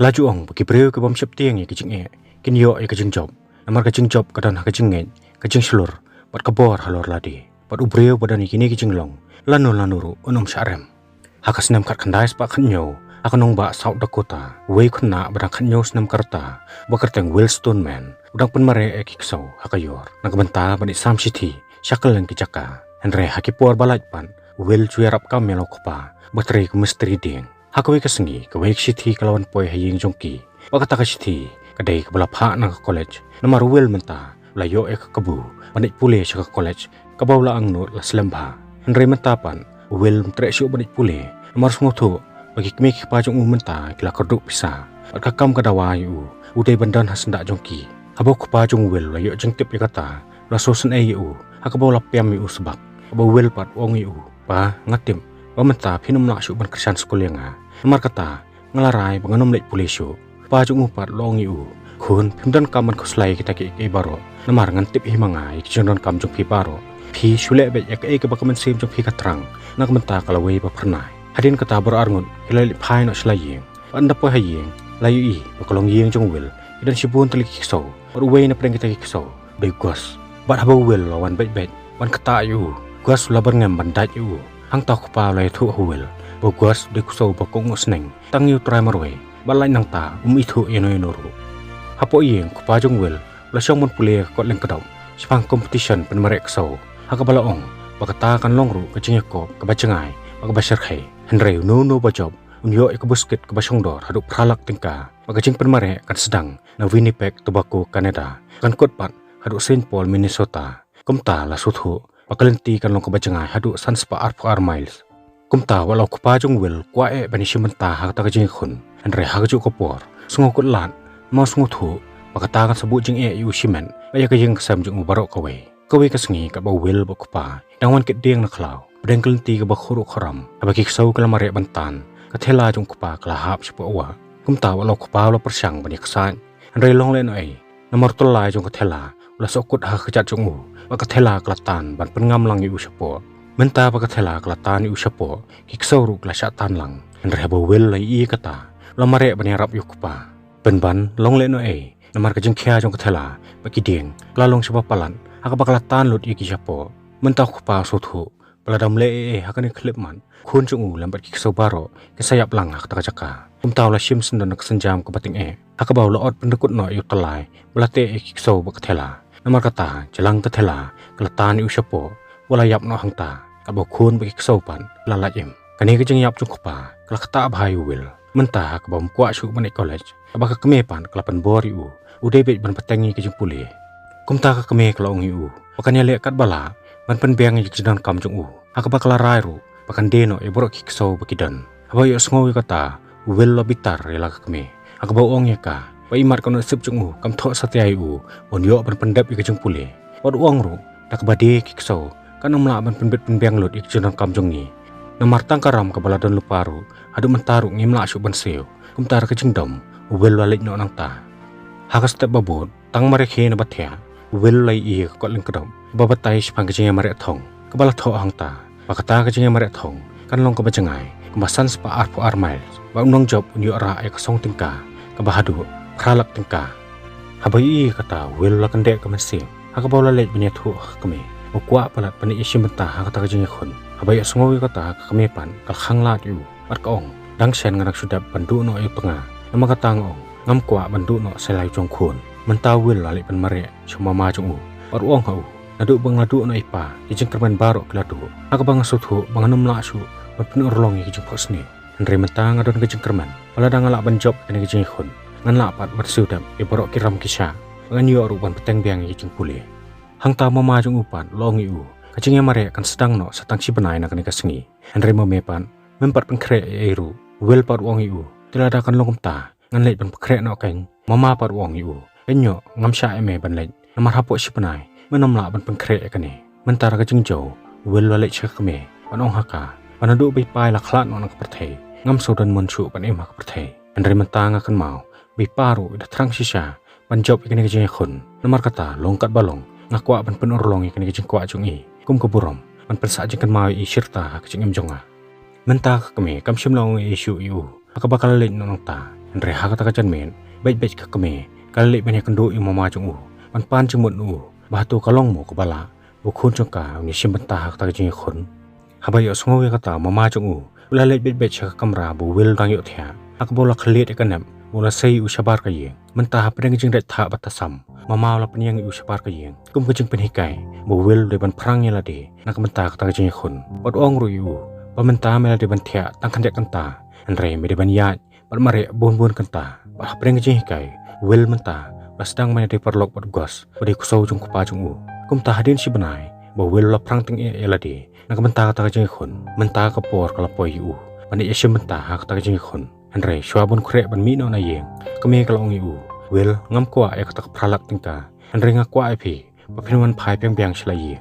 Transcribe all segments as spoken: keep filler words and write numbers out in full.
La ju ong ba ki briew ki bym sheptieng ïa ka jingeh kin ïoh ïa ka jingjop. Namar ka jingjop ka don ha ka jingngeit, ka jingshlur bad ka bor halor lade. Bad u briew ba don ïa kine ki jinglong, lano lano ruh un ym shah rem. Ha ka snem khatkhyndai spah khathynñiew, ha ka nongbah South Dakota, uwei u khynnah ba dang khathynñiew snem ka rta, ba kyrteng Will Stoneman, u dang pynmareh ïa ki ksew ha ka ïor na ka bynta ban ïasam shithi sha kylleng ki jaka. Hynrei ha ki por ba lait pat, u Will u ïarap kam ïa la u kpa ba trei kum mistri dieng. Ha kawei ka sngi, kawei ka shithi ka la wan poi ha ïing jong ki. Bad kata ka shithi ka dei kaba la phah na ka college. Namar u Will mynta u la ïoh ïa ka kabu ban leit pule sha ka college kaba u la angnud la slem bha. Hynrei mynta pat u Will um treh shuh ban leit pule, namar u sngewthuh ba ki kmie ki kpa jong u mynta ki la kyrduh pisa. Bad ka kam ka dawa ïa u, u dei ban don ha syndah jong ki. Haba u kpa jong u Will u la ïoh jingtip ïa kata, u la sngewsynei ïa u, ha kaba u la pem ïa u sbak. Haba u Will pat u ong ïa u, "Pa, nga tip ba mynta phin ym lah shuh ban kyrshan skul ïa nga. Namar kata, nga la rai ba ngan ym leit pule shuh." U kpa jong u pat u la ong ïa u, "Khun, phim donkam ban khuslai ïa kita kiei kiei baroh. Namar ngan tip hi ma nga ïa ki jingdonkam jong phi baroh. Phi shu leh beit ïa kaei kaba ka mynsiem jong phi ka thrang na ka bynta ka lawei ba phyrnai." Hadien kata baroh arngut ki la leit phai noh sha la ïing. Bad ynda poi ha ïing, la ïohi ba ka longïing jong u Will ki don shibun tylli ki ksew. Bad uwei na pdeng kita ki ksew u dei u Gus. Bad haba u Will u la wan beit beit ban ktah ïa u, u Gus u la byrngem ban dait ïa u. Hangta u kpa u la ïathuh ha u Will ba u Gus u dei u ksew ba kohnguh sneng tang ïa u trai marwei, bad lait nangta um ithuh ïano ïano ruh. Hapoh ïing, u kpa jong u Will u la shong ban pule ïa ka kot lyngkdop shaphang competition pynmareh ksew, ha kaba la ong ba kata kan long ruh ka jingïakob kaba jngai bad kaba shyrkhei. Hynrei uno uno uba jop un ïoh ïa ka buskit kaba shongdor haduh phra lak tyngka. Bad ka jingpynmareh kan sdang na Winnipeg, Tobacco, Canada, kan kut pat haduh Saint Paul, Minnesota. Kumta la sngewthuh ba ka lynti kan long kaba jngai haduh san spah arphew ar miles. Kumta wat la u kpa jong u Will u kwah eh ban ïashim bynta ha kata ka jingïakhun, hynrei ha kajuh ka por u sngewkut lad, namar u sngewthuh ba kata kan sa buh jingeh ïa u shimet bad ïa ka ïing ka sem jong u baroh kawei. Kawei ka sngi, katba u Will bad u kpa ki dang wan kit dieng na khlaw, pdeng ka lynti kaba khuruh khuram, haba ki ksew ki la mareh ban tan, ka thela jong u kpa ka la hap shapoh wah. Kumta wat la u kpa u la pyrshang ban ïaksaid, hynrei long lehnohei, namar u tyllai jong ka thela u la sohkut ha ka kjat jong u, bad ka thela ka la tan ban pynngam lang ïa u shapoh. Mynta ba ka thela ka la tan ïa u shapoh, ki ksew ruh ki la shah tan lang. Hynrei haba u Will u la ïohi ïa kata, u la mareh ban ïarap ïa u kpa. Pynban long lehnohei, namar ka jingkhia jong ka thela bad ki dieng ka la long shibun palat, ha kaba ka la tan lut ïa ki shapoh. Mynta u kpa u sngewthuh ba lada um leh ei ei ha kane ka khyllipmat, u khun jong u lem bad ki ksew baroh kin sa ïap lang ha kata ka jaka. Kumta u la shim syndon na ka sienjam kaba tyngeh, ha kaba u la ot pyndykut noh ïa u tyllai ba la teh ïa ki ksew bad ka thela. Namar kata, jylliew ka thela ka la tan ïa u shapoh, u la ïap noh hangta, katba u khun bad ki ksew pat ki la lait im. Kane ka jingïap jong u kpa ka la ktah bha ïa u Will. Mynta ha kaba um kwah shuh ban leit college, kaba ka kmie pat ka la pynbor ïa u, u dei beit ban bteng ïa ka jingpule. Kumta ka kmie ka la ong ïa u ba kan ïaleh katba lah ban pynbiang ïa ka jingdonkam jong u, ha kaba ka la rai ruh ba kan die noh ïa baroh ki ksew ba ki don. Haba ïohsngew ïa kata, u Will u la bitar ïa la ka kmie, ha kaba u ong ïa ka ba imat ka nusip jong u kam thoh satia ïa u ban ïoh ban pyndep ïa ka jingpule. Bad u ong ruh, da kaba die ki ksew, kan ym lah ban pynbit pynbiang lut ïa ka jingdonkam jong ngi. Namar tang ka ram kaba la don lypa ruh, haduh mynta ruh ngim lah shuh ban siew. Kumta da ka jingdom, u Will u la leit noh nangta. Ha ka step ba bud, tang mareh khie na ba thiah, u Will u la ïohi ïa ka kot lyngkdop ba batai shaphang ka jingïamareh thong kaba la thoh hangta ba kata ka jingïamareh thong kan long kaba jngai kumba san spah arphew ar miles, bad u nongjop un ïoh rah ïa ka song tyngka kaba haduh phra lak tyngka. Haba ïohi ïa kata, u Will u la kyndeh ka mynsiem, ha kaba u la leit ban ïathuh ha ka kmie. U kwah palat ban ïashim bynta ha kata ka jingïakhun. Haba ïohsngew ïa kata, ka kmie pat ka la khang lad ïa u, bad ka ong, dang shen nga dang shu dep ban duh noh ïa u tnga, namar kata nga ong ngam kwah ban duh noh sa la u jong khun. Mynta u Will u la leit ban mareh sha u mama jong u, bad u ong ha u, naduh ba nga la duh noh ïa i pa, ki jingkyrmen baroh ki la duh, ha kaba nga sngewthuh ba ngan ym lah shuh ban pynurlong ïa ki jingphohsniew. Hynrei mynta nga don ka jingkyrmen ba lada nga lah ban jop ïa kane ka jingïakhun, ngan lah pat ban siew dep ïa baroh ki ram ki shah, bad ngan ïoh ruh ban bteng biang ïa ki jingpule. Hangta u mama jong u pat u la ong ïa u, ka jingïamareh kan sdang noh sa tang shi bnai na kane ka sngi. Hynrei ma me pat, mem pat pynkhreh ei ei ruh. U Will pat u ong ïa u, te lada kan long kumta, ngan leit ban pynkhreh noh keiñ. U mama pat u ong ïa u, keiñ ïoh, ngam shah ïa me ban leit, namar hapoh shi bnai men ym lah ban pynkhreh ïa kane. Mynta da ka jingjew, u Will u la leit sha ka kmie, bad u ong ha ka ba naduh ba i pa i la khlad noh na ka pyrthei, ngam sngewdon mon shuh ban im ha ka pyrthei. Hynrei mynta nga kynmaw ba i pa ruh i da thrang shisha ban jop ïa kane ka jingïakhun. Namar kata, long katba long, nga kwah ban pynurlong ïa kane ka jingkwah jong i kum ka burom ban pynsah jingkynmaw ïa i shirta ha ka jingim jong nga. Mynta ka kmie kam shym la ong ei ei shuh ïa u, ha kaba ka la leit noh nangta. Hynrei ha kata ka janmiet, beit beit ka kmie ka la leit ban ïakynduh ïa u mama jong u ban pan jingmut na u ba hato ka long mo kaba lah ba u khun jong ka un ïashim bynta ha kata ka jingïakhun. Haba ïohsngew ïa kata, u mama jong u u la leit beit beit sha ka kamra ba u Will u dang ïohthiah. Ha kaba u la khlieh ïa ka nep, u la sei ïa u shabar ka ïing. Mynta hapdeng ka jingdait thah ba tasam, u mama u la pynïeng ïa u shabar ka ïing kum ka jingpynhikai ba u Will u dei ban phrang ïa lade na ka bynta kata ka jingïakhun. Bad u ong ruh ïa u ba mynta me la dei ban thiah tang khyndiat kynta, hynrei me dei ban ïaid bad mareh bun bun kynta. Bad hapdeng ka jinghikai, u Will mynta u la sdang ban ïadei paralok bad u Gus ba dei u ksew jong u kpa jong u. Kumta hadien shi bnai ba u Will u la phrang tyngeh ïa lade na ka bynta kata ka jingïakhun, mynta ka por ka la poi ïa u ban ïashim bynta ha kata ka jingïakhun. Hynrei shuwa ban khreh ban mih noh na ïing, ka kmie ka la ong ïa u, Will, ngam kwah ïa kata ka phra lak tyngka, hynrei nga kwah ïa phi ba phin wan phai biang biang sha la ïing.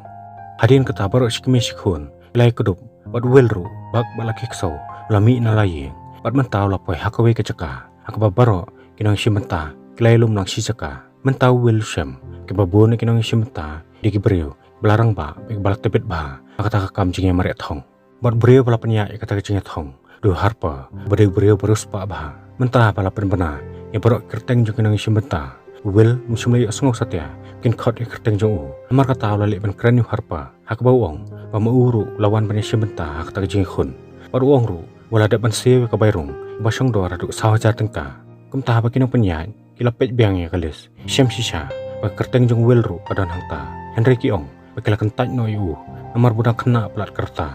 Hadien kata baroh shi kmie shi khun ki la ïakdup, bad u Will ruh bad ba la ki ksew u la mih na la ïing. Bad mynta u la poi ha kawei ka jaka ha kaba baroh ki nongïashim bynta ki la ïalum lang shi jaka. Mynta u Will u shem kiba bun na ki nongïashim bynta ki dei ki briew ba la rangbah bad ba la tbit bha ha kata ka kam jingïamareh thong. Bad u briew ba la pynïaid ïa kata ka jingïathong u dei u Harper, ba dei u briew ba riewspah bha. Mynta ba la pynbna ïa baroh ki kyrteng jong ki nongïashim bynta, u Will um shym la ïohsngew satia ba kin khot ïa ki kyrteng jong u. Namar kata u la leit ban kren ïa u Harper ha kaba u ong ba ma u ruh u la wan ban ïashim bynta ha kata ka jingïakhun. Bad u ong ruh ba u la dep ban siew ïa ka bai rung ba shong dor haduh saw hajar tyngka. Kumta haba ki nongpynïaid ki la peit biang ïa ka list, shem shisha ba ka kyrteng jong u Will ruh ka don hangta. Hynrei ki ong ba ki la kyntait noh ïa u namar ba u dang khynnah palat ka rta.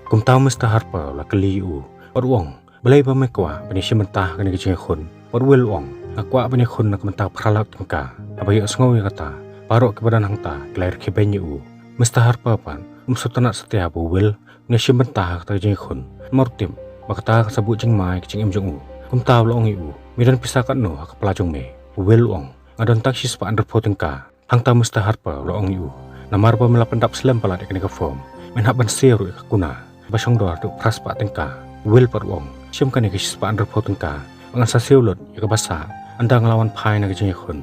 Kumta u Mister Harper u la kylli ïa u bad u ong, balei ba me kwah ban ïashim bynta ha kane ka jingïakhun? Bad u Will u ong, nga kwah ban ïakhun na ka bynta ka phra lak tyngka. Haba ïohsngew ïa kata, baroh kiba don hangta ki la rkhie beiñ ïa u. Mister Harper pat um sngewtynnat satia ba u Will un ïashim bynta ha kata ka jingïakhun, namar u tip ba kata kan sa buh jingma ïa ka jingim jong u. Kumta u la ong ïa u, me don pisa katno ha ka pla jong me? U Will u ong, nga don tang shispah hynriewphew tyngka. Hangta u Mister Harper u la ong ïa u, namar ba me la pyndap slem palat ïa kane ka form, men hap ban siew ruh ïa ka kuna ba shong dor haduh phraspah tyngka. U Will pat u ong, shim kane ka shispah hynriewphew tyngka, ba ngan sa siew lut ïa kaba sah ynda nga la wan phai na ka jingïakhun.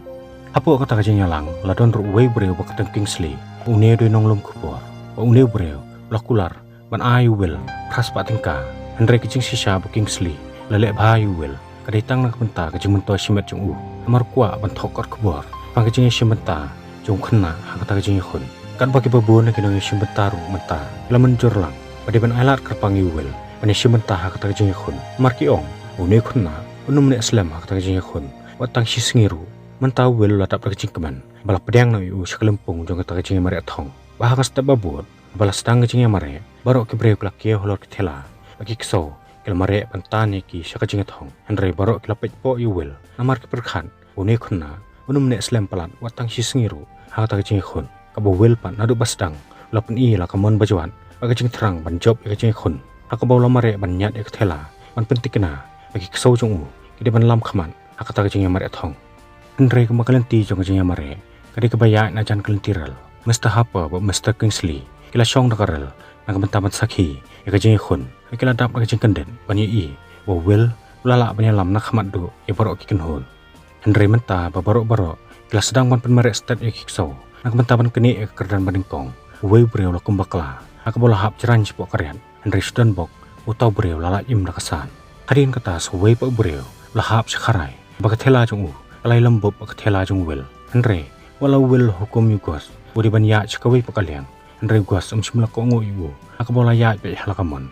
Hapoh kata ka jingïalang la don ruh uwei u briew ba kyrteng Kingsley, ba une u dei nonglum khubor. Ba une u briew u la kular ban ai ïa u Will phraspah tyngka. Hynrei ka jingshisha ba u Kingsley u la leh bha ïa u Will ka dei tang na ka bynta ka jingmyntoi shimet jong u, namar u kwah ban thoh kot khubor shaphang ka jingïashim bynta jong u khynnah ha kata ka jingïakhun. Katba kiba bun na ki nongïashim bynta ruh mynta ki la mynjur lang ba dei ban ailad kyrpang ïa u Will ban ïashim bynta ha kata ka jingïakhun, namar ki ong ba une u khynnah un ym neh slem ha kata ka jingïakhun wat tang shi sngi ruh. Mynta u Will u la dap da ka jingkmen ba la pdiang noh ïa u sha ka lympung jong kata ka jingïamareh thong. Ba ha ka step ba bud ba la sdang ka jingïamareh, baroh ki briew ki la kiew halor ki thela bad ki ksew ki la mareh ban tan ïa ki sha ka jingïathong. Hynrei baroh ki la peit poh ïa u Will namar ki pyrkhat ba une u khynnah un ym neh slem palat wat tang shi sngi ruh ha kata ka jingïakhun. Kaba u Will pat naduh ba sdang u la pyni la ka mon bajwat bad ka jingthrang ban jop ïa ka jingïakhun, ha kaba u la mareh ban ñiad ïa ka thela ban pynthikna ba ki ksew jong u ki dei ban lam khmat ha kata ka jingïamareh thong. Hynrei kumba ka lynti jong ka jingïamareh ka dei kaba ïaid na jan ka lynti rel, Mister Harper bad Mister Kingsley ki la shong da ka rel na ka bynta ban sakhi ïa ka jingïakhun. Ki la dap da ka jingkyndit ban ïohi ba u Will u la lah ban ïalam na khmat duh ïa baroh ki kynhun. Hynrei mynta ba baroh baroh ki la sdang ban pynmareh stet ïa ki ksew na ka bynta ban knieh ïa ka kyrdan ba nyngkong, uwei u briew u la kum bakla ha kaba u la hap jrang shapoh ka riat. Hynrei shu don bok uta u briew u la lait im da ka san. Hadien kata sa uwei pat u briew u la hap sha kharai ba ka thela jong u ka la ïalam bup bad ka thela jong u Will. Hynrei wat la u Will u hukum ïa u Gus ba u dei ban ïaid sha kawei pat ka liang, hynrei u Gus um shym la kohnguh ïa u ha kaba u la ïaid beit ha la ka mon.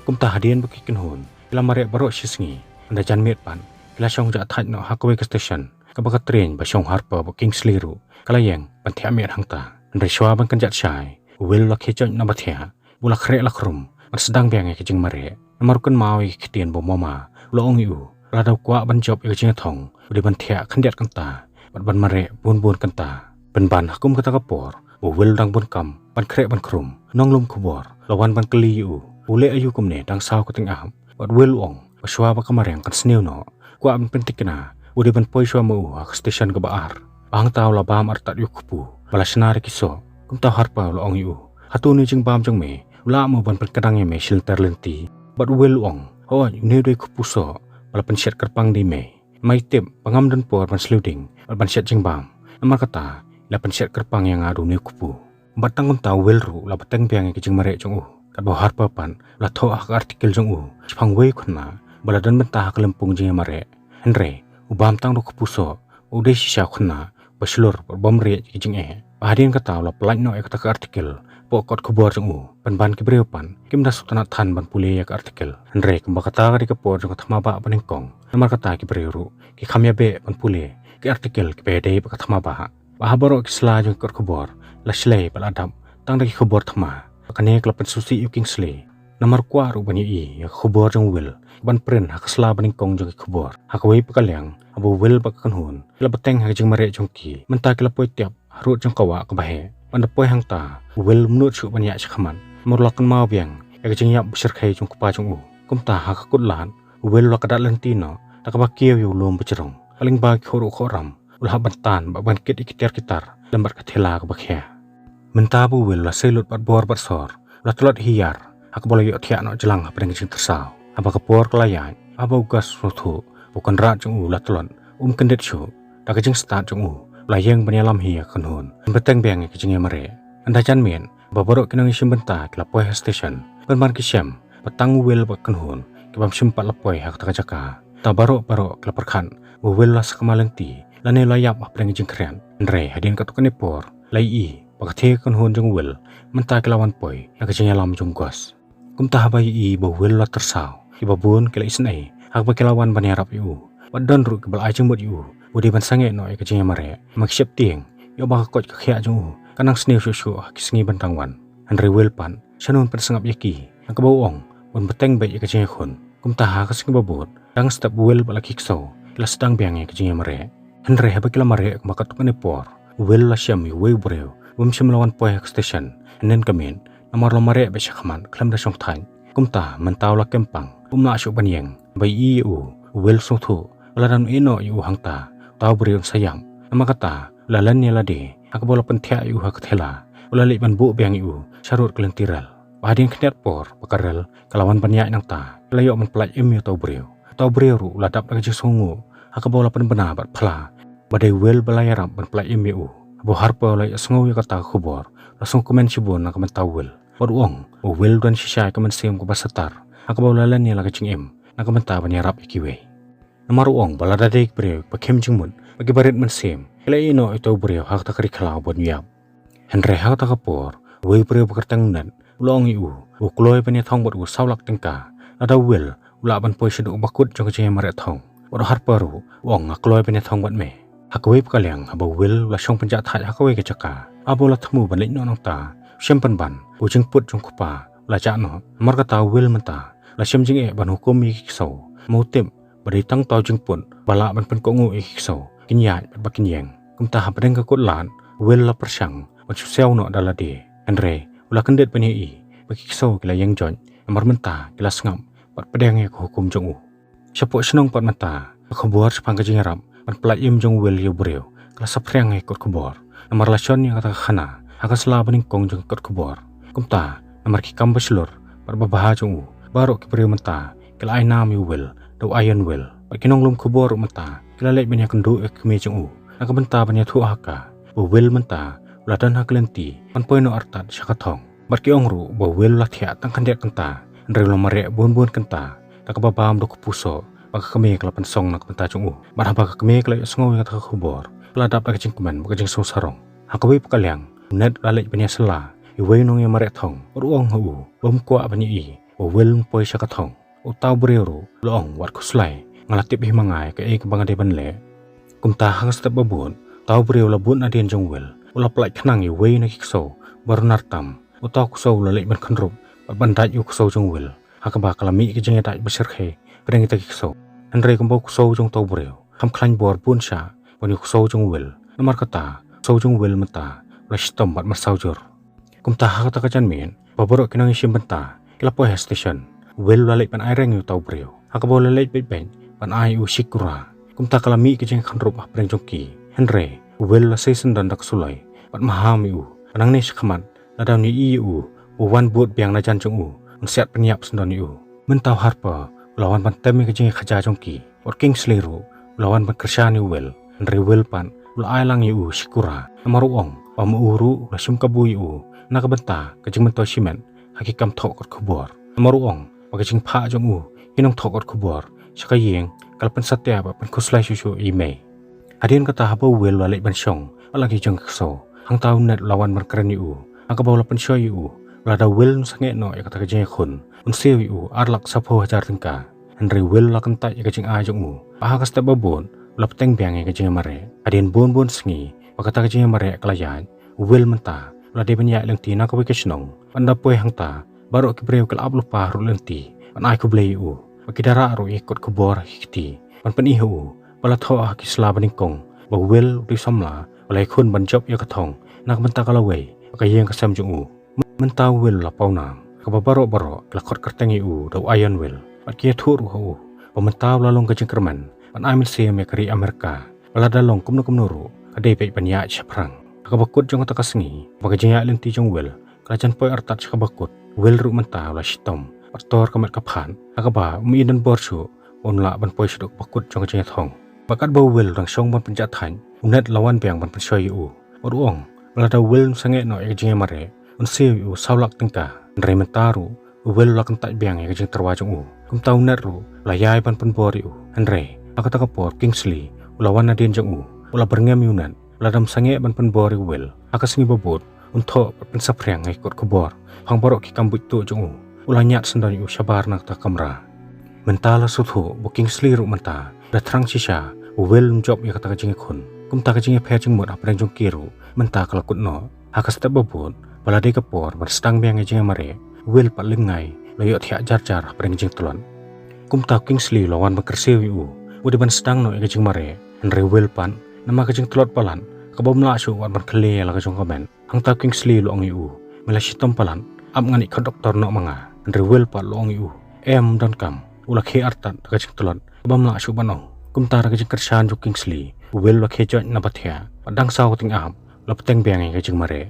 Kumta hadien ba ki kynhun ki la mareh baroh shi sngi, ynda janmiet pat ki la shong jah thait noh ha kawei ka station kaba ka tren ba shong Harper bad Kingsley ruh ka la ïeng ban thiah miet hangta. Hynrei shuwa ban kynjat shai, u Will u la khie joit na ba thiah, u la khreh la khrum ban sdang biang ïa ka jingmareh. Namar u kynmaw ïa ki ktien ba u mama u la ong ïa u, lada u kwah ban jop ïa ka jingïathong u dei ban thiah khyndiat kynta bad ban mareh bun bun kynta. Pynban ha kum kata ka por ba u Will u dang bun kam ban khreh ban khrum, u nonglum khubor u la wan ban kylli ïa u, u leh aïu kumne dang saw ka tyngab. Bad u Will u ong ba shuwa ba ka mariang kan sniew noh, u kwah ban pynthikna ba u dei ban poi shuwa ma u ha ka station kaba ar. Ba hangta u la bam artat ïa u kpu ba la shna da ki soh. Kumta u Harper u la ong ïa u, hato une u jingbam jong me u lah mo ban pynkdang ïa me shi lynter lynti? Bad u Will u ong, hooid, une u dei u kpu soh ba la pynshet kyrpang da i mei. Mei tip ba ngam don por ban sliewding bad ban shet jingbam, namar kata la pynshet kyrpang ïa nga da une u kpu. Bad tang kumta u Will ruh u la bteng biang ïa ka jingmareh jong u, katba u Harper pat u la thoh ha ka article jong u shaphang uwei u khynnah ba la don bynta ha ka lympung jingïamareh. Hynrei u bam tang da u kpu soh, u dei shisha u khynnah ba shlur bad bym rieh ïa ki jingeh. Bad hadien kata u la pyllait noh ïa kata ka article hapoh kot khubor jong u, pynban ki briew pat kim da sngewtynnad than ban pule ïa ka article. Hynrei kumba kata ka dei ka por jong ka thma bah banyngkong, namar kata ki briew ruh ki kham ïa beh ban pule ki article kiba ïadei bad ka thma bah. Bad ha baroh ki sla jong ki kot khubor la shlei bad la dap tang da ki khubor thma. Bad kane ka la pynsngewsih ïa u Kingsley, namar u kwah ruh ban ïohi ïa ka khubor jong u Will ban print ha ka sla banyngkong jong ki khubor. Ha kawei pat ka liang, haba u Will bad ka kynhun ki la bteng ha ka jingmareh jong ki, mynta ki la poi tiap harud jong ka wah kaba heh. Bad ynda poi hangta, u Will um nud shuh ban ïaid shakhmat, namar u la kynmaw biang ïa ka jingïap ba shyrkhei jong u kpa jong u. Kumta ha ka kut lad, u Will u la kdat lynti noh da kaba kiew ïa u lum ba jrong. Lyngba ki khuh ruh khuh ram u la hap ban tan bad ban kit ïa ki tiar ki tar lem bad ka thela kaba khia. Mynta ba u Will u la sei lut bad bor bad sor, u la tlot hiar ha kaba u la ïohthiah noh jlang hapdeng ka jingtyrsaw. Haba ka por ka la ïaid, haba u Gus u sngewthuh ba u kynrad jong u u la tlot, um kyndit shuh. Da ka jingstad jong u, u la ïeng ban ïalam hi ïa ka kynhun, bteng biang ïa ka jingïamareh. Ynda jan miet, ba baroh ki nongïashim bynta ki la poi ha station, pynban ki shem ba tang u Will bad ka kynhun ki bym shym pat la poi ha kata ka jaka. Te baroh baroh ki la pyrkhat ba u Will u la sakma lynti lane u la ïap hapdeng ka jingkhriat. Hynrei hadien katto katne por la ïohi ba ka thie ka kynhun jong u Will mynta ki la wan poi na ka jingïalam jong u Gus. Kumta haba ïohi ba u Will u la tyrsaw, kiba bun ki la isynei ha kaba ki la wan ban ïarap ïa u. Bad don ruh kiba la ai jingmut ïa u ba u dei ban sangeh noh ïa ka jingïamareh, namar ki sheptieng ïoh ba ka koit ka khiah jong u ka nang sniew shuh shuh ha ki sngi ban dang wan. Hynrei u Will pat shano un pynsngap ïa ki ha kaba u ong ban bteng beit ïa ka jingïakhun. Kumta ha ka sngi ba bud, dang step u Will bad la ki ksew ki la sdang biang ïa ka jingïamareh. Hynrei haba ki la mareh kumba katto katne por, u Will u la shem ïa uwei u briew bym shym la wan poi ha ka station hynnin ka miet, namar u la mareh beit shakhmat khlem da shongthait. Kumta mynta u la kem pang, um lah shuh ban ïeng. Haba ïohi ïa u, u Will u sngewthuh ba la dang ïehnoh ïa u hangta. Uta u briew un sa ïap. Namar kata u la len ïa lade ha kaba u la pynthiah ïa u ha ka thela, u la leit ban buh biang ïa u sharud ka lynti rel. Bad hadien khyndiat por ba ka rel ka la wan ban ïaid nangta, ka la ïoh ban pyllait im ïa uta u briew. Uta u briew ruh u la dap da ka jingsngewnguh ha kaba u la pynbna bad phla ba dei u Will ba la ïarap ban pyllait im ïa u. Haba u Harper u la ïohsngew ïa kata ka khubor, u la sngewkmen shibun na ka bynta u Will. Bad u ong ba u Will u don shisha ïa ka mynsiem kaba satar ha kaba u la len ïa la ka jingim na ka bynta ban ïarap ïa kiwei. Namar u ong ba lada dei ki briew ba khim jingmut bad kiba rit mynsiem, ki la ïehnoh ïa uta u briew ha kata ka ri khlaw ban ïap. Hynrei ha kata ka por, uwei u briew ba kyrteng u Ned u la ong ïa u ba u kloi ban ïathong bad u saw lak tyngka lada u Will u lah ban poi shaduh ba kut jong ka jingïamareh thong. Bad u Harper ruh u ong, nga kloi ban ïathong bad me. Ha kawei pat ka liang, haba u Will u la shong pynjah thait ha kawei ka jaka, haba u la thmu ban leit noh nangta, u shem pynban ba u jingput jong u kpa u la jah noh. Namar kata u Will mynta u la shem jingeh ban hukum ïa ki ksew, namar u tip ba dei tang uta u jingput ba lah ban pynkohnguh ïa ki ksew kin ïaid bad ba kin ïeng. Kumta hapdeng ka kut lad, u Will u la pyrshang ban shu siaw noh da lade, hynrei u la kyndit ban ïohi ba ki ksew ki la ïeng joit, namar mynta ki la sngap bad pdiang ïa ka hukum jong u. Shapoh shnong pat mynta, ka khubor shaphang ka jingïarap ban pyllait im jong u Will ïa u briew ka la saphriang ha ki kot khubor. Namar la shon ïa kata ka khana ha ka sla banyngkong jong ki kot khubor. Kumta namar ki kam ba shlur bad ba bha jong u, baroh ki briew mynta ki la ai nam ïa u Will da u Iron Will. Bad ki nonglum khubor ruh mynta ki la leit ban ïakynduh ïa ka kmie jong u na ka bynta ban ïathuh ha ka ba u Will mynta u la don ha ka lynti ban poi noh artat sha ka thong. Bad ki ong ruh ba u Will u la thiah tang khyndiat kynta, hynrei u la mareh bun bun kynta da kaba bam da u kpu soh, bad ka kmie ka la pynsong na ka bynta jong u. Bad haba ka kmie ka la ïohsngew ïa kata ka khubor, ka la dap da ka jingkmen bad ka jingsngew sarong. Ha kawei pat ka liang, u Ned u la leit ban ïasylla ïa uwei u nongïamareh thong bad u ong ha u ba um kwah ban ïohi ba u Will un poi sha ka thong. Uta u briew ruh u la ong, wat khuslai, nga la tip hi ma nga ïa kaei kaba nga dei ban leh. Kumta ha ka step ba bud, uta u briew u la bud nadien jong u Will, u la pyllait khnang ïa uwei na ki ksew ba runar tam. Uta u ksew u la leit ban khynrup bad ban dait ïa u ksew jong u Will, ha kaba ka la mih ka jingïadait ba shyrkhei hapdeng kita ki ksew. Hynrei kumba u ksew jong uta u briew u kham khlaiñ bor bun shah ban ïa u ksew jong u Will, namar kata u ksew jong u Will mynta u la shitom bad marsaw jur. Kumta ha kata ka janmiet, ba baroh ki nongïashim bynta ki la poi ha station, u Will u la leit ban ai reng ïa uta u briew, ha kaba u la leit beit beit ban ai ïa u Shikura. Kumta ka la mih ka jingkhynrup hapdeng jong ki, hynrei u Will u la sei syndon da ka suloi bad maham ïa u ba nangne shakhmat lada un ïohi ïa u ba u wan bud biang na jan jong u, un siat pynïap syndon ïa u. Mynta u Harper u la wan ban tem ïa ka jingïakhaja jong ki, bad u Kingsley ruh u la wan ban kyrshan ïa u Will, hynrei u Will pat u la ai lang ïa u Shikura, namar u ong ba ma u ruh u la shim kabu ïa u na ka bynta ka jingmyntoi shimet ha ki kam thoh kot khubor. Namar u ong ba ka jingphah jong u ïa ki nongthoh kot khubor sha ka ïing, ka la pynsatia bad pynkhuslai shuh shuh ïa i Mei. Hadien kata haba u Will u la leit ban shong bad la ki jong ki ksew, hangta u Ned u la wan ban kren ïa u, ha kaba u la pynshoi ïa u ba lada u Will un sangeh noh ïa kata ka jingïakhun, un siew ïa u ar lak saphew hajar tyngka. Hynrei u Will u la kyntait ïa ka jingai jong u, bad ha ka step ba bud u la bteng biang ïa ka jingïamareh. Hadien bun bun sngi ba kata ka jingïamareh ka la ïaid, u Will mynta u la dei ban ïaid lynti na kawei ka shnong. Bad ynda poi hangta, baroh ki briew ki la ap lypa ruh lynti ban ai khublei ïa u, bad ki da rah ruh ïa ki kot khubor ha ki kti ban pyni ha u ba la thoh ha ki sla banyngkong ba u Will u dei u samla ba la ïakhun ban jop ïa ka thong na ka bynta ka lawei bad ka ïing ka sem jong u. Mynta u Will u la pawnam, kaba baroh baroh ki la khot kyrteng ïa u da u Iron Will, bad ki ïathuh ruh ha u ba mynta u la long ka jingkyrmen ban ai mynsiem ïa ka ri Amerika, ba lada long kumno kumno ruh ka dei beit ban ïaid shaphrang. Ha kaba kut jong kata ka sngi ba ka jingïaid lynti jong u Will ka la jan poi artat sha kaba kut, u Will ruh mynta u la shitom bad tor ka met ka phad, ha kaba um i don bor shuh un lah ban poi shaduh kaba kut jong ka jingïathong. Bad katba u Will u dang shong ban pynjahthait, u Ned u la wan biang ban pynshoi ïa u, bad u ong ba lada u Will un sangeh noh ïa ka jingïamareh, un siew ïa u saw lak tyngka. Hynrei mynta ruh u Will u la kyntait biang ïa ka jingtyrwa jong u. Kumta u Ned ruh u la ïai ban pynbor ïa u. Hynrei ha kata ka por Kingsley u la wan nadien jong u, u la byrngem ïa u Ned ba lada um sangeh ban pynbor ïa u Will ha ka sngi ba bud, un thoh bad pynsaphriang ha ki kot khubor phang baroh ki kam buit tuh jong u. U la ñiad syndon ïa u shabar na kata ka kamra. Mynta la sngewthuh ba u Kingsley ruh mynta u la thrang shisha ba u Will um jop ïa kata ka jingïakhun. Kumta ka jingïapher jingmut hapdeng jong ki ruh mynta ka la kut noh. Ha ka step ba bud, ba la dei ka por ban sdang biang ïa ka jingïamareh, u Will pat lyngngai u la ïohthiah jar jar hapdeng ka jingtlot. Kumta u Kingsley u la wan ban kyrsiew ïa u ba u dei ban sdang noh ïa ka jingmareh. Hynrei u Will pat, namar ka jingtlot palat, kaba um lah shuh wat ban khlei ïa la ka jong ka met. Hangta u Kingsley u la ong ïa u, me la shitom palat, ap ngan ïakhot doktor noh ma nga. Hynrei u Will pat u la ong ïa u, em, ym donkam. U la khie artat da ka jingtlot kaba um lah shuh ban ong. Kumta da ka jingkyrshan jong u Kingsley, u Will u la khie joit na ba thiah, bad dang saw ka tyngab u la bteng biang ïa ka jingmareh.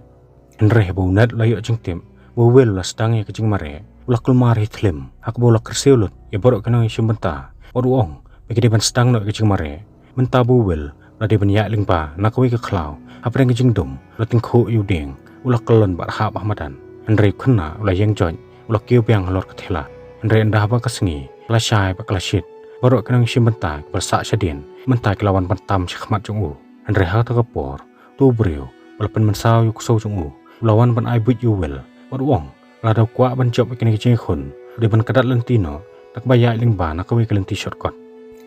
Hynrei haba u Ned u la ïoh jingtip ba u Will u la sdang ïa ka jingmareh, u la kulmar hi thlem, ha kaba u la kyrsiew lut ïa baroh ki nongïashim bynta, bad u ong ba ki dei ban sdang noh ïa ka jingmareh. Mynta ba u Will u la dei ban ïaid lyngba na kawei ka khlaw, hapdeng ka jingdum u la tyngkhuh ïa u dieng, u la kyllon bad hap ha madan. Hynrei u khynnah u la ïeng joit, u la kiew biang halor ka thela. Hynrei ynda haba ka sngi ka la shai bad ka la shit, baroh ki nongïashim bynta kiba la sah shadien mynta ki la wan ban tam sha khmat jong u. Hynrei ha kata ka por, uto u briew uba la pynmynsaw ïa u ksew jong u u la wan ban ai buit ïa u Will, bad u ong lada u kwah ban jop ïa kane ka jingïakhun, u dei ban kdat lynti noh da kaba ïaid lyngba na kawei ka lynti shortcut.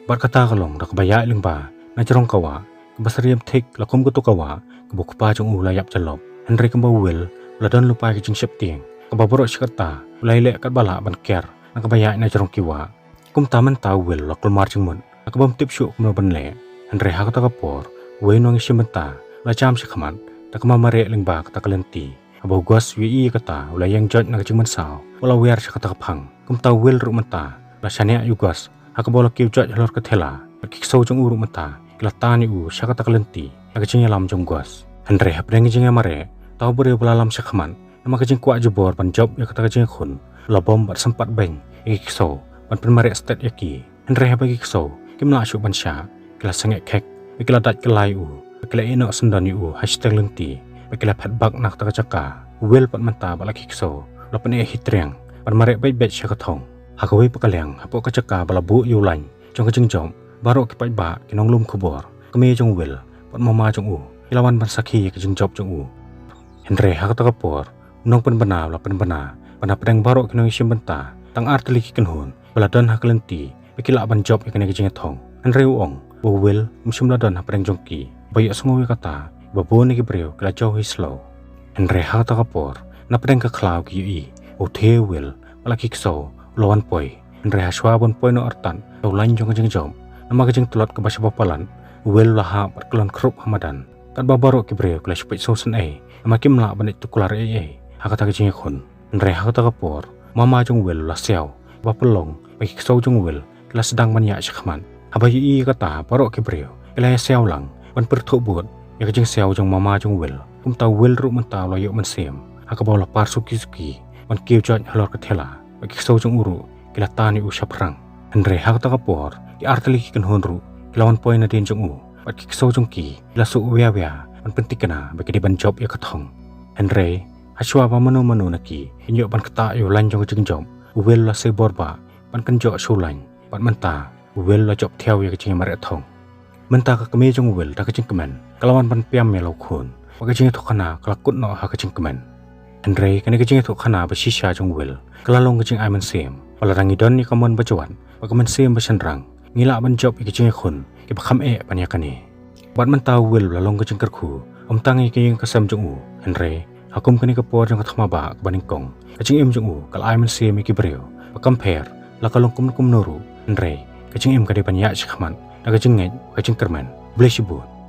Bad kata ka long da kaba ïaid lyngba na jrong ka wah kaba syriem thik la kum kato ka wah kaba u kpa jong u u la ïap jyllop. Hynrei kumba u Will u la don lypa ïa ka jingsheptieng, kaba baroh shi katta u la ïaleh katba lah ban ker na kaba ïaid na jrong ki wah. Kumta mynta u Will u la kulmar jingmut, ha kaba um tip shuh kumno ban leh. Hynrei ha kata ka por, uwei u nongïashim bynta u la jam sha khmat da ka mamareh lyngba kata ka lynti. Haba u Gus u ïohi ïa kata, u la ïeng joit na ka jingmynsaw bad u la wiar sha kata ka phang. Kumta u Will ruh mynta u la shaniah ïa u Gus, ha kaba u la kiew joit halor ka thela, bad ki ksew jong u ruh mynta ki la tan ïa u sha kata ka lynti na ka jingïalam jong u Gus. Hynrei hapdeng ka jingïamareh, uta u briew ba la lam sha khmat namar ka jingkwah jubor ban jop ïa kata ka jingïakhun u la bom bad sympat beiñ ïa ki ksew ban pynmareh stet ïa ki. Hynrei haba ki ksew kim lah shuh ban shah, ki la sangeh khek bad ki la dait kylla ïa u, bad ki la ïeh noh syndon ïa u ha shiteng lynti, bad ki la phet bak na kata ka jaka. U Will pat mynta bad la ki ksew u la pyneh hi triang ban mareh beit beit sha ka thong. Ha kawei pat ka liang, hapoh ka jaka ba la buh ïa u lain jong ka jingjop, baroh ki paidbah, ki nonglum khubor, kmie jong u Will bad mama jong u ki la wan ban sakhi ïa ka jingjop jong u. Hynrei ha kata ka por u nongpynbna u la pynbna ba na pdeng baroh ki nongïashim bynta, tang ar tylli ki kynhun ba la don ha ka lynti ba ki lah ban jop ïa kane ka jingïathong. Hynrei u ong ba u Will um shym la don hapdeng jong ki. Ba ïohsngew ïa kata, ba bun na ki briew ki la jew hi slem. Hynrei ha kata ka por, na pdeng ka khlaw ki ïohi ba u thie u Will bad la ki ksew u la wan poi. Hynrei hashwa ban poi noh artat sha u lain jong ka jingjop, namar ka jingtlot kaba shaba palat, u Will u la hap bad kyllon khrup ha madan. Katba baroh ki briew ki la shu peit sngewsynei namar kim lah ban ïaid tuklar ei ei ha kata ka jingïakhun. Hynrei ha kata ka por, mama jong u Will u la siaw, ba pynlong ba ki ksew jong u Will ki la sdang ban ïaid sha khmat. Haba ïohi ïa kata, baroh ki briew ki la ïasiaw lang ban pyrthuh bud ïa ka jingsiaw jong mama jong u Will. Kumta u Will ruh mynta u la ïoh mynsiem, ha kaba u la par suki suki ban kiew joit halor ka thela, bad ki ksew jong u ruh ki la tan ïa u shaphrang. Hynrei ha kata ka por, ki ar tylli ki kynhun ruh ki la wan poi nadien jong u, bad ki ksew jong ki ki la suh wia wia ban pynthikna ba ki dei ban jop ïa ka thong. Hynrei hashwa ba mano mano na ki kin ïoh ban ktah ïa u lain jong ka jingjop, u Will u la sei bor bah ban kynjoh sha u lain, bad mynta U Will u la jop thiaw ïa ka jingïamareh thong. Mynta ka kmie jong u Will da ka jingkmen ka la wan ban pynïap ïa la u khun. Bad ka jingïathuhkhana ka la kut noh ha ka jingkmen. Hynrei kane ka jingïathuhkhana ba shisha jong u Will ka la long ka jingai mynsiem. Bad lada ngi don ïa ka mon ba jwat bad ka mynsiem ba shynrang, ngi lah ban jop ïa ka jingïakhun kiba kham eh ban ïa kane. Bad mynta u Will u la long ka jingkyrkhu, ym tang ïa ka ïing ka sem jong u, hynrei ha kum kane ka por jong ka thma ba kaba nyngkong, ka jingim jong u ka la ai mynsiem ïa ki briew. Ba kam pher la ka long kum kumno ruh, hynrei ka jingim ka dei ban ïaid shakhmat da ka jingngeit, ka jingkyrmen. Khublei shibun.